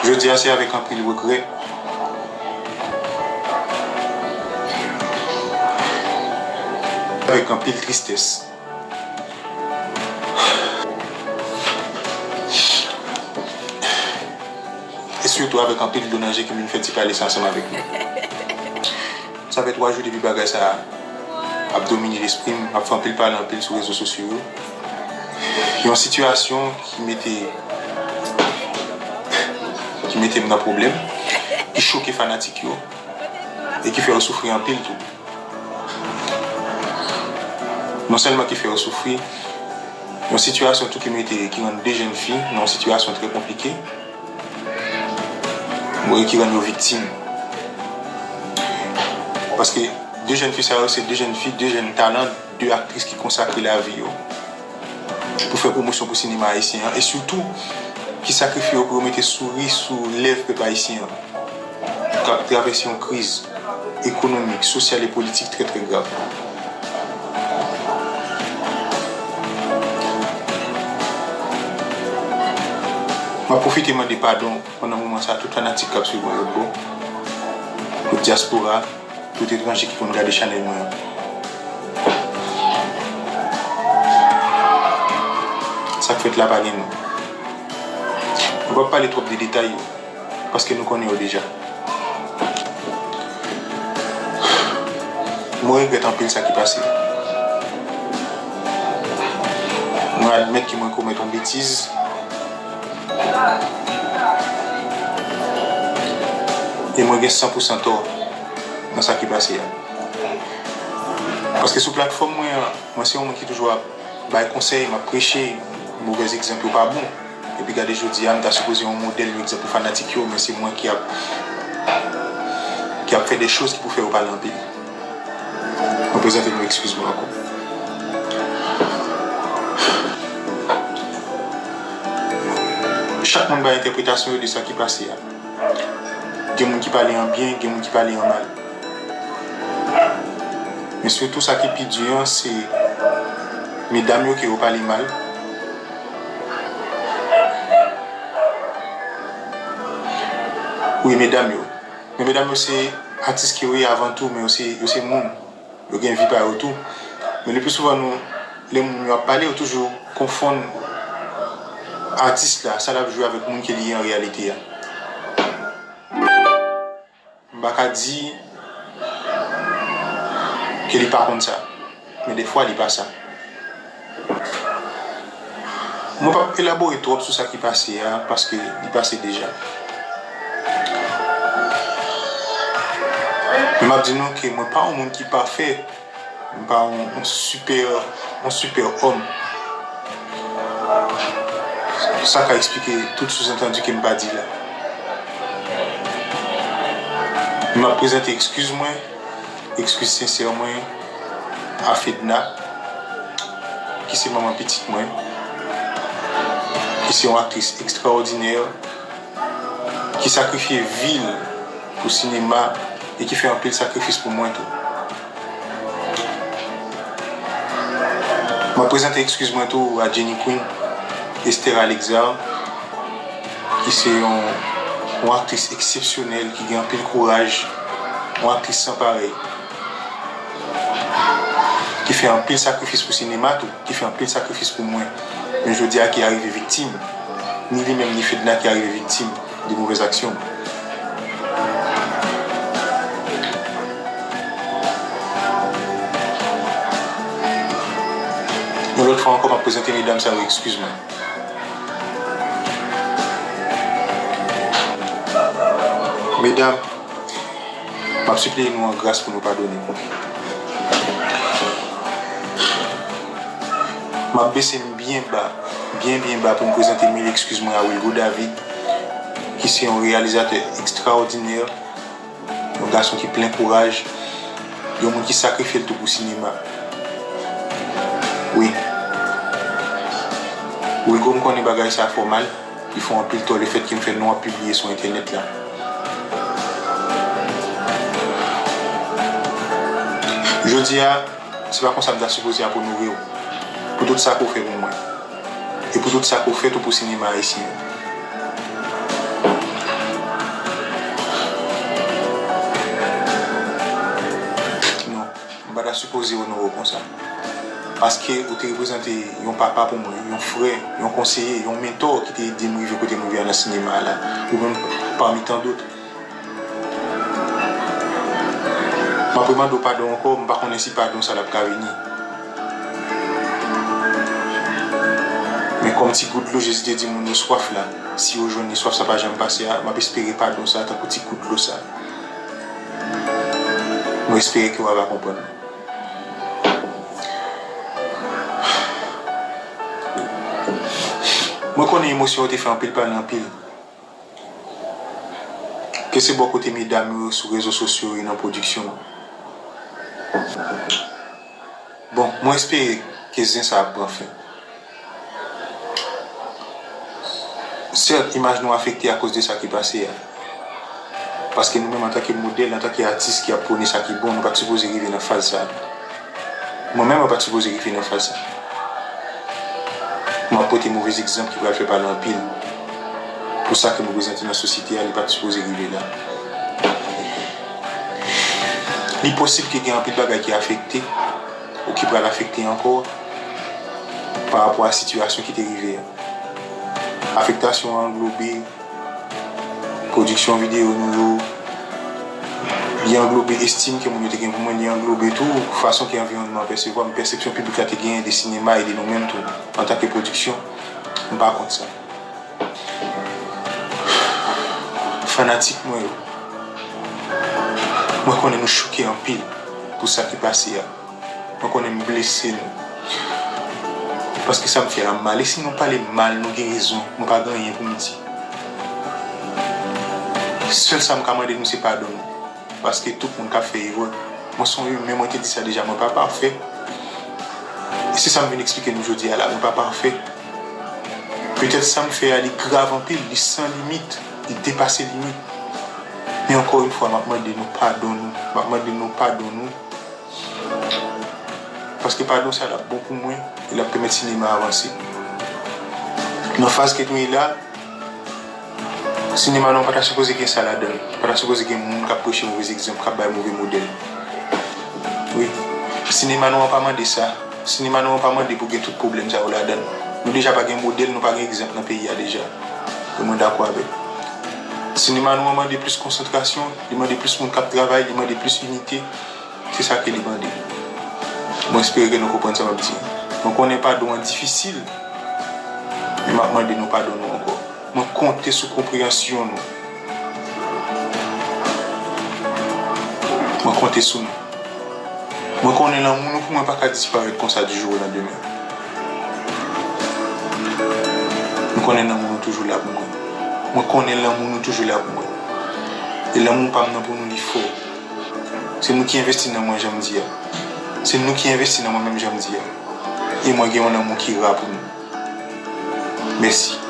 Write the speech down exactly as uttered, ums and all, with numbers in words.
Jodi a, se avèk anpil regrè, avèk anpil tristès, e sitou avèk anpil dlo nan je ke m vin fè ti pale sa ansanm avèk nou. Sa fè twa jou depi bagay sa a ap domine lespri m, m ap fè anpil pale anpil sou rezo sosyo yo. Yon sitiyasyon ki mete, ki mete m nan pwoblèm, ki choke fanatik yo, e ki fè yo soufri anpil tou. Non sèlman ki fè yo soufri, yon sitiyasyon tou ki mete, ki rann de jèn fi nan yon sitiyasyon trè konplike, bon, e ki rann yo viktim. Paske de jèn fi sa yo, se de jèn fi, de jèn talan, de aktris ki konsakre lavi yo pou fè pwomosyon pou sinema ayisyen an, e sitou ki sakrifye yo pou yo mete souri sou lèv pèp ayisyen an, k ap travèse yon kriz ekonomik, sosyal e politik trè, trè grav. M ap pwofite mande padon pandan moman sa a tout fanatik k ap swiv mwen lòt bò, tout dyaspora, tout etranje ki konn gade chanèl mwen an. Sa k fèt la pa gen non. Mwen p ap pale twòp de detay yo, paske nou konnen yo deja. Mwen regrèt anpil sa ki pase. Mwen admèt ke mwen komèt yon betiz. E mwen gen san pou san tò nan sa ki pase a. Paske sou platfòm mwen an, mwen se yon moun ki toujou ap bay konsèy, m ap preche, movèz egzanp yo pa bon. Epi gade jodi a, m ta sipoze yon modèl, yon egzanp pou fanatik yo, men se mwen ki ap, ki ap fè de choz ki pou fè yo pale anpil. Mwen prezante nou ekskiz mwen ankò. Chak moun bay entèpretasyon yo de sa ki pase a. Gen moun ki pale an byen, gen moun ki pale an mal. Men sitou sa ki pi di an, se medam yo ke yo pale mal. Wi, medam yo. Men medam yo se atis ke yo ye avan tou, men yo se, yo se moun. Yo gen vi pa yo tou. Men le pli souvan, nou, lè moun yo ap pale, yo toujou konfonn atis la, sa l ap jwe avèk moun ke li ye an reyalite a. M pa ka di ke li pa konn sa, men defwa li pa sa. Mwen p ap elabore twòp sou sa ki pase a, paske li pase deja. Men m ap di nou ke mwen pa yon moun ki pafè, m pa yon, yon sipè, yon sipè òm. Sa ka eksplike tout souzantandi ke m pa di la. M ap prezante ekskiz mwen, ekskiz sensè mwen a Fedna, ki se manman pitit mwen, ki se yon aktris ekstraòdinè, ki sakrifye vi l pou sinema e ki fè anpil sakrifis pou mwen tou. M ap prezante ekskiz mwen tou a Jenny Queen, Esther Alexard, ki se yon, yon aktris eksepsyonèl, ki gen anpil kouraj, yon aktris san parèy, ki fè anpil sakrifis pou sinema tou, ki fè anpil sakrifis pou mwen. Men jodi a ki arive viktim, ni li menm ni Fedna ki arive viktim de movèz aksyon. Yon lòt fwa ankò, m ap prezante medam sa yo ekskiz mwen. Medam, m ap sipliye nou an gras pou nou padone m. M ap bese m byen ba, byen, byen ba pou m prezante mil ekskiz mwen a Wilgo David, ki se yon reyalizatè ekstraòdinè, yon gason ki plen kouraj, yon moun ki sakrifye l tou pou sinema. Wi. Wilgo, m konnen bagay sa fè w mal, li fè w anpil tò lefètke m fè non w ap pibliye sou entènèt la. Jodi a, se pa konsa m ta sipoze ap onore w pou tout sa ke w fè pou mwen. E pou tout sa ke w fè tou pou sinema ayisyen an. Sipoze onore w konsa. Paske ou te reprezante yon papa pou mwen, yon frè, yon konseye, yon mentò ki te ede m rive kote m rive a nan sinema a la. Ou menm pami tan dòt. M ap remande w padon ankò, m pa konnen si padon sa l ap ka vini. Men kòm ti gout dlo Jezi te di moun yo swaf la, si yo jwenn li, swaf sa pa janm pase a, m ap espere padon sa tankou ti gout dlo sa. Mwen espere ke w ava konprann. Mwen konnen emosyon yo te fè anpil pale anpil. Ke se bò kote medam yo sou rezo sosyo e nan pwodiksyon an. Bon, mwen espere ke zen sa ap pran fen. Sèt, imaj nou afekte akoz de sa ki pase a. Paske nou menm antanke modèl, antanke atis ki ap pwone sa ki bon, nou pa t sipoze rive nan faz sa. Mwen menm, mwen pa t sipoze rive nan faz sa. Mwen ap pote movez egzanp ki pral fè pale anpil. Pou sa ke m reprezante nan sosyete a, li pa t sipoze rive la. Li posib ke gen anpil bagay ki afekte, ou ki pral afekte ankò, pa rapò a sitiyasyon ki te rive a. Afektasyon an anglobe pwodiksyon videyo nou yo, li anglobe estim ke moun yo te gen pou mwen, li anglobe tou fason ke anviwònman an pèsevwa m, persepsyon piblik la te genyen de sinema e de nou menm tou, antanke pwodiksyon, m pa kont sa. Fanatik mwen yo, mwen konnen nou choke anpil pou sa ki pase a. Mwen konnen m blese nou. Paske sa m fè a m mal. E si nou pale m mal, nou gen rezon. Mwen pa gen anyen pou m di. Sèl sa m ka mande nou se padon nou. Paske tout moun ka fè erè. Mwen se yon imen, mwen te di sa deja, mwen pa pafè. E se sa m vin eksplike nou jodi a la, mwen pa pafè. Petèt sa m fè a, li grav anpil, li san limit, li depase limit. Men ankò yon fwa, m ap mande nou padon nou. M ap mande nou padon nou. Paske padon sa l ap bon pou mwen, e l ap pèmèt sinema a avanse. Nan faz ke nou ye la, sinema nou an pa ta sipoze gen sa ladan l. Pa ta sipoze gen moun k ap preche movez egzanp, k ap bay move modèl. Wi. Sinema nou an pa mande sa. Sinema nou an pa mande pou gen tout pwoblèm sa yo ladan l. Nou deja pa gen modèl, nou pa gen egzanp nan peyi a deja. E mwen dakò avèk. Sinema nou an mande plis konsantrasyon, li mande plis moun k ap travay, li mande plis inite. Se sa ke li mande. Mwen espere ke nou konprann sa m ap di. Mwen konnen padon an difisil, men m ap mande nou padon nou ankò. Mwen konte sou konpreyansyon nou. Mwen konte sou nou. Mwen konnen lanmou nou pou mwen pa ka disparèt konsa du jour au lendemain. Mwen konnen lanmou nou toujou la pou mwen. Mwen konnen lanmou nou toujou la pou mwen. E lanmou pa m nan pou nou li fò. Se nou ki envesti nan mwen jan m di a. Se nou ki envesti nan mwen menm jan m di a. E mwen gen yon lanmou ki ra pou nou. Mèsi.